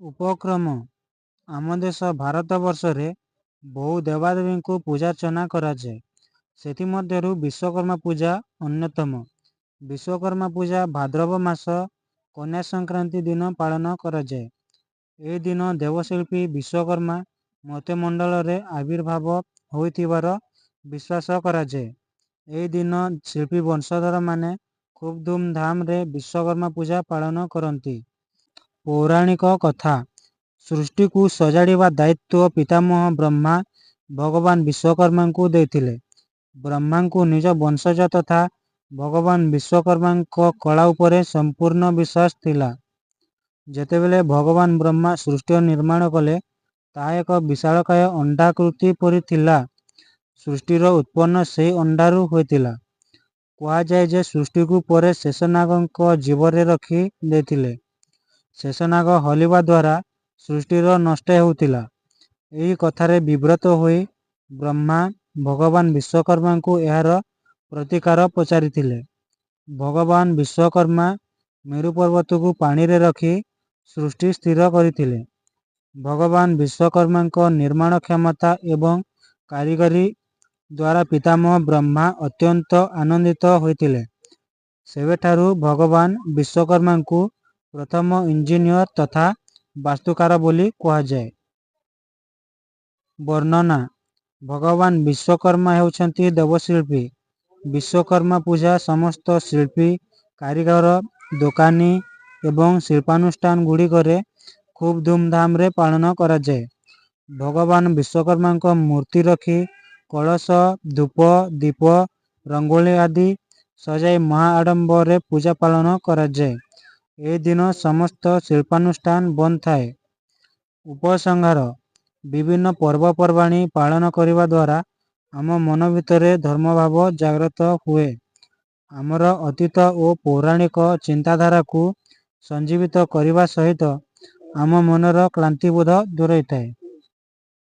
ଉପକ୍ରମ ଆମ ଦେଶ ଭାରତବର୍ଷରେ ବହୁ ଦେବାଦେବୀଙ୍କୁ ପୂଜାର୍ଚ୍ଚନା କରାଯାଏ। ସେଥିମଧ୍ୟରୁ ବିଶ୍ୱକର୍ମା ପୂଜା ଅନ୍ୟତମ। ବିଶ୍ୱକର୍ମା ପୂଜା ଭାଦ୍ରବ ମାସ କନ୍ୟା ସଂକ୍ରାନ୍ତି ଦିନ ପାଳନ କରାଯାଏ। ଏହି ଦିନ ଦେବଶିଳ୍ପୀ ବିଶ୍ୱକର୍ମା ମର୍ତ୍ତ୍ୟମଣ୍ଡଳରେ ଆବିର୍ଭାବ ହୋଇଥିବାର ବିଶ୍ୱାସ କରାଯାଏ। ଏହି ଦିନ ଶିଳ୍ପୀ ବଂଶଧରମାନେ ଖୁବ୍ ଧୁମ୍ଧାମ୍ରେ ବିଶ୍ୱକର୍ମା ପୂଜା ପାଳନ କରନ୍ତି। ପୌରାଣିକ କଥା, ସୃଷ୍ଟିକୁ ସଜାଡ଼ିବା ଦାୟିତ୍ୱ ପିତାମହ ବ୍ରହ୍ମା ଭଗବାନ ବିଶ୍ୱକର୍ମାଙ୍କୁ ଦେଇଥିଲେ। ବ୍ରହ୍ମାଙ୍କୁ ନିଜ ବଂଶଜ ତଥା ଭଗବାନ ବିଶ୍ୱକର୍ମାଙ୍କ କଳା ଉପରେ ସମ୍ପୂର୍ଣ୍ଣ ବିଶ୍ୱାସ ଥିଲା। ଯେତେବେଳେ ଭଗବାନ ବ୍ରହ୍ମା ସୃଷ୍ଟିର ନିର୍ମାଣ କଲେ, ତାହା ଏକ ବିଶାଳକାୟ ଅଣ୍ଡାକୃତି ପରି ଥିଲା। ସୃଷ୍ଟିର ଉତ୍ପନ୍ନ ସେହି ଅଣ୍ଡାରୁ ହୋଇଥିଲା। କୁହାଯାଏ ଯେ ସୃଷ୍ଟିକୁ ପରେ ଶେଷନାଗଙ୍କ ଜିଭରେ ରଖି ଦେଇଥିଲେ। ଶେଷନାଗ ହଲିବା ଦ୍ୱାରା ସୃଷ୍ଟିର ନଷ୍ଟ ହେଉଥିଲା। ଏହି କଥାରେ ବିବ୍ରତ ହୋଇ ବ୍ରହ୍ମା ଭଗବାନ ବିଶ୍ୱକର୍ମାଙ୍କୁ ଏହାର ପ୍ରତିକାର ପଚାରିଥିଲେ। ଭଗବାନ ବିଶ୍ୱକର୍ମା ମେରୁ ପର୍ବତକୁ ପାଣିରେ ରଖି ସୃଷ୍ଟି ସ୍ଥିର କରିଥିଲେ। ଭଗବାନ ବିଶ୍ୱକର୍ମାଙ୍କ ନିର୍ମାଣ କ୍ଷମତା ଏବଂ କାରିଗରୀ ଦ୍ୱାରା ପିତାମହ ବ୍ରହ୍ମା ଅତ୍ୟନ୍ତ ଆନନ୍ଦିତ ହୋଇଥିଲେ। ସେବେଠାରୁ ଭଗବାନ ବିଶ୍ୱକର୍ମାଙ୍କୁ ପ୍ରଥମ ଇଞ୍ଜିନିୟର ତଥା ବାସ୍ତୁକାର ବୋଲି କୁହାଯାଏ। ବର୍ଣ୍ଣନା, ଭଗବାନ ବିଶ୍ୱକର୍ମା ହେଉଛନ୍ତି ଦେବଶିଳ୍ପୀ। ବିଶ୍ୱକର୍ମା ପୂଜା ସମସ୍ତ ଶିଳ୍ପୀ, କାରିଗର, ଦୋକାନୀ ଏବଂ ଶିଳ୍ପାନୁଷ୍ଠାନଗୁଡ଼ିକରେ ଖୁବ୍ ଧୁମ୍ଧାମ୍ରେ ପାଳନ କରାଯାଏ। ଭଗବାନ ବିଶ୍ୱକର୍ମାଙ୍କ ମୂର୍ତ୍ତି ରଖି କଳସ, ଧୂପ, ଦୀପ, ରଙ୍ଗୋଲି ଆଦି ସଜାଇ ମହା ଆଡମ୍ବରରେ ପୂଜା ପାଳନ କରାଯାଏ। ଏହି ଦିନ ସମସ୍ତ ଶିଳ୍ପାନୁଷ୍ଠାନ ବନ୍ଦ ଥାଏ। ଉପସଂହାର, ବିଭିନ୍ନ ପର୍ବପର୍ବାଣୀ ପାଳନ କରିବା ଦ୍ୱାରା ଆମ ମନ ଭିତରେ ଧର୍ମଭାବ ଜାଗ୍ରତ ହୁଏ। ଆମର ଅତୀତ ଓ ପୌରାଣିକ ଚିନ୍ତାଧାରାକୁ ସଞ୍ଜୀବିତ କରିବା ସହିତ ଆମ ମନର କ୍ଳାନ୍ତିବୋଧ ଦୂରେଇଥାଏ।